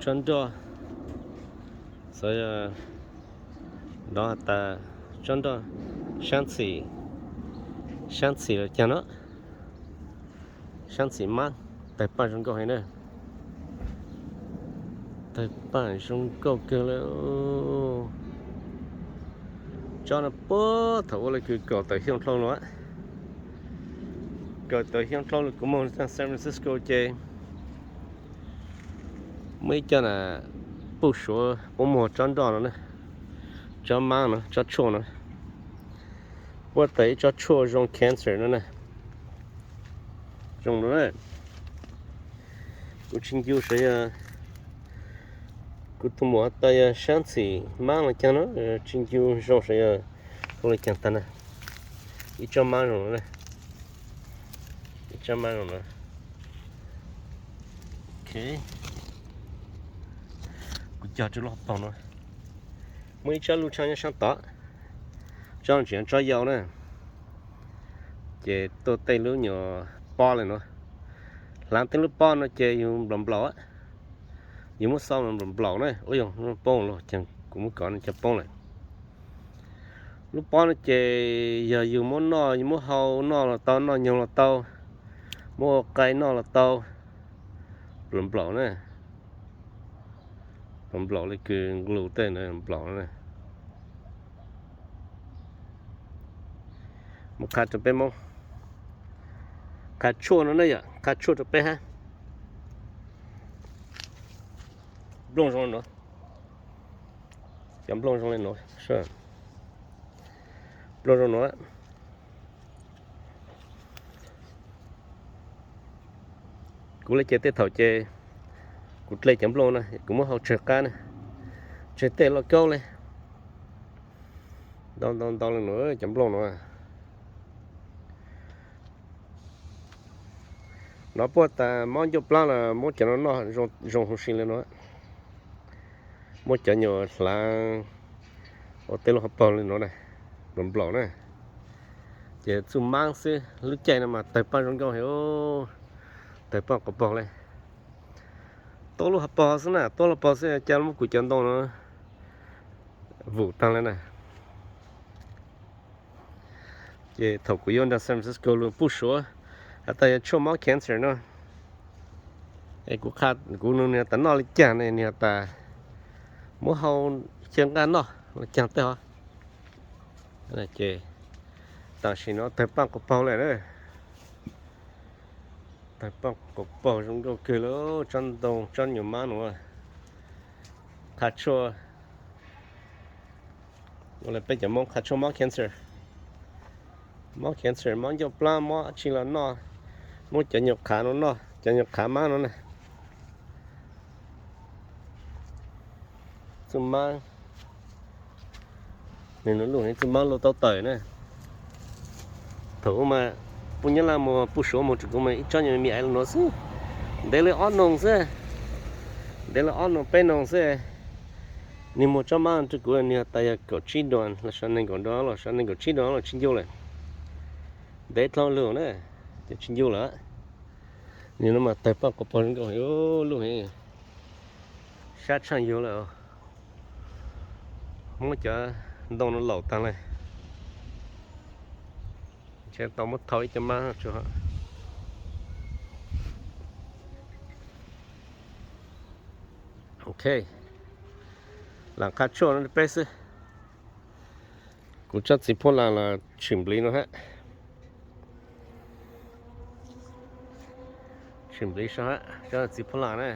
Tsob nroj, xav yog nov tas tsob nroj, sab txhim, sab txhim los cag no, sab txhim mab, tawg paj zoo nkauj heev na, tawg paj zoo nkauj kawg li. Tsob no puag thaum ua li kws kaum tawm xyoo dlhau los, kaum tawm xyoo dlhau los kuv moog San Francisco ces muaj ib co na puj suav puab muag tsob nroj no na, tsob mab no, tsob tshuaj no, puab tas ib tsob tshuaj zoo cancer no na, zoo no na. Kuv tsis ncu sav yog kuv tus muam tas yog sab txhim mab los cag no, tsis ncu zoo sav yog zoo li cas tag na. Ib tsob mab zoo no, ib tsob mab zoo no. Ok, kuv cog rua lub hauv paug no. Muaj ib tsob luj tshaj nyob saab tod, tsob no tseem yog tsob yau na, ces tuaj tej lub nyuam pob li no. Hlaav tej lub pob no ces yug nplaum nplaum, yug muab xaub nplaum nplaum na, ua yog poob los ces kuv muab kov no cov poob lawm. Lub pob no ces yog yug muab noj, yug muab hau noj los tau, noj nyoog los tau, muab ua qai noj los tau, nplaum nplaum na, nplaum nplaum li kws nqlus tej nplaum na. Muab qha rua peb Moob, qha tshuaj no na yom, qha tshuaj rua peb hab. Nplooj zoo li no, cov nplooj zoo li no, nplooj zoo no. Kuv le ces tej thaum ces kuv dle cov nplooj na kuv muab hau tsawg qab na, tsawg tej lauj kaub le, ntau ntau ntau li no cov nplooj no. Nov puag tas mob ncauj plaab los muab cov no noj zoo huv si li no. Muab cov nyuam hlaav ua tej lub hauv paug li no na, nplaum nplaum na. Ces txuj maab xwb, lub caij no mas tawg paaj zoo nkauj heev, tawg paaj quas paug le. Tuab lub hauv paug xwb na, tuab lub paug xwb cas muab kuv cov ntoo no vum taag le na. Ces thaum kuv yuav nraag San Francisco lug puj suav has tas yog tshuaj mob cancer no, es kuv nug nwg tas noj li caag ne, nwg has tas muab hau xyaw nqaj noj los caag tej hov. Ces tam sim no tawg paaj quas paug le, tawg paaj quas paug zoo nkauj kawg le, tsob ntoo tsob nyuam maab nuav, qha tshuaj, ua le peb cov Moob qha tshuaj mob cancer, mob cancer, mob ncauj plaab, mob dab tsi los noj, muab cov nyuam qhav no noj, cov nyuam qhav maab no na. Txuj maab, nwg lug, txuj maab lug tau tawm na. Thaum ub mas puj nyab laj moog puj suav moog rua kuv mas ib tsob nyuag me me aiv lug nuav xwb, ntev le ob noog xwb, ntev le ob noog peb noog xwb. Nwg muag tsob maab rua kuv nwg has tas yog kaum tsib dollar los sav neeg kaum dollar los sav neeg kaum tsib dollar los tsis ncu lawm. Ntev dlhau lug na, ces tsis ncu lawm. Nwg nuav mas tawg paaj quas paug zoo nkauj heev, lub heev, sab tshaaj yug lawm. Muab cov ntoo no laum taag le, ntshe tau muab thau ib cov maab tso. Ok, lam qha tshuaj no peb xwb. Kuv tsob txiv phuab las los tshwm npliv no hab, tshwm npliv so hab, tsob txiv phuab las na.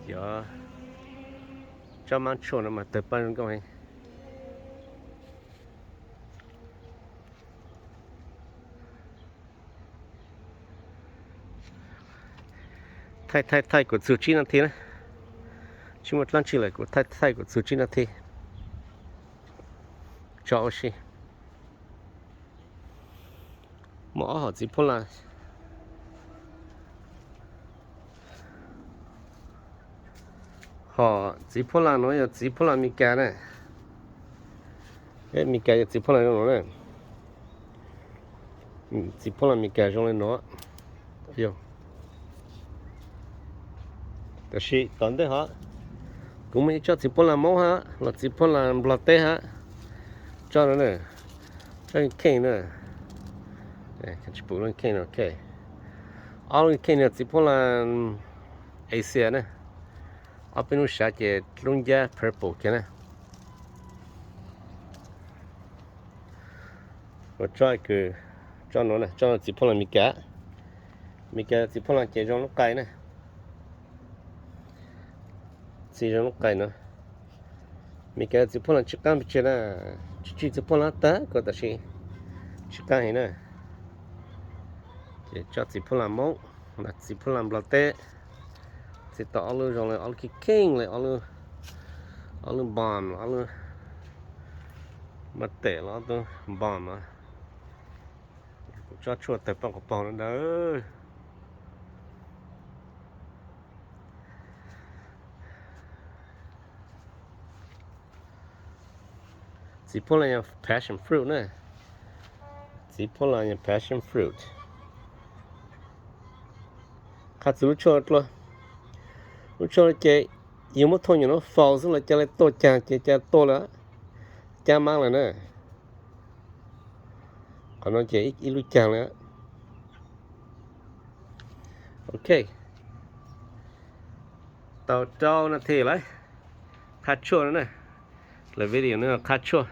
Cov tsob maab tshuaj no mas tawg paaj zoo nkauj heev. Thaij thaij thaij kuas txug tsib nas this na, tsis muaj dlaab tsi lawm, kuv thaij thaij kuas txug tsib nas this tso ua si. Muaj ob hom txiv phuab las. Hom txiv phuab las nuav yog txiv phuab las Amelikas na. Amelikas yog txiv phuab las zoo nuav na. Txiv phuab las Amelikas zoo le nuav. Yog Tab sis tom ntej hov kuv muaj ib tsob txiv phuab las Moob hab los txiv phuab las Nplog teb hab. Tsob no, tsob kheej na, tsis pum lub kheej no, ok. Ob lub kheej no txiv phuab las Asia na, ob peb lub sav ces lub ncab purple kiag na. Ua tsob kws, tsob no, tsob txiv phuab las Meskas. Meskas txiv phuab las ces zoo lub qai na, txiv zoo lub qai no. Meskas txiv phuab las tsis qaab pes tsawg na, tsis txij txiv phuab las tag ko tab sis tsis qaab heev na. Ces tsob txiv phuab las Moob, txiv phuab las Nplog teb, txiv tau ob lub zoo le ob lub kheej kheej le ob lub bomb, ob lub mab tes los ob tug bomb no. Kuv tsob tshuaj tawg poj quas paug na ntawd. Txiv phuab las yog passion fruit na. Txiv phuab las yog passion fruit. Qha txug lub tshuaj dlua, lub tshuaj ces yug muab thauj nyuam no faus xwb los ca le tuaj caag ces ca tuaj lawm, cab maab lawm na. Qhov no ces ib lub caag lawm. Ok, tau rau nas this lawm, qha tshuaj no na, lawv video no qha tshuaj.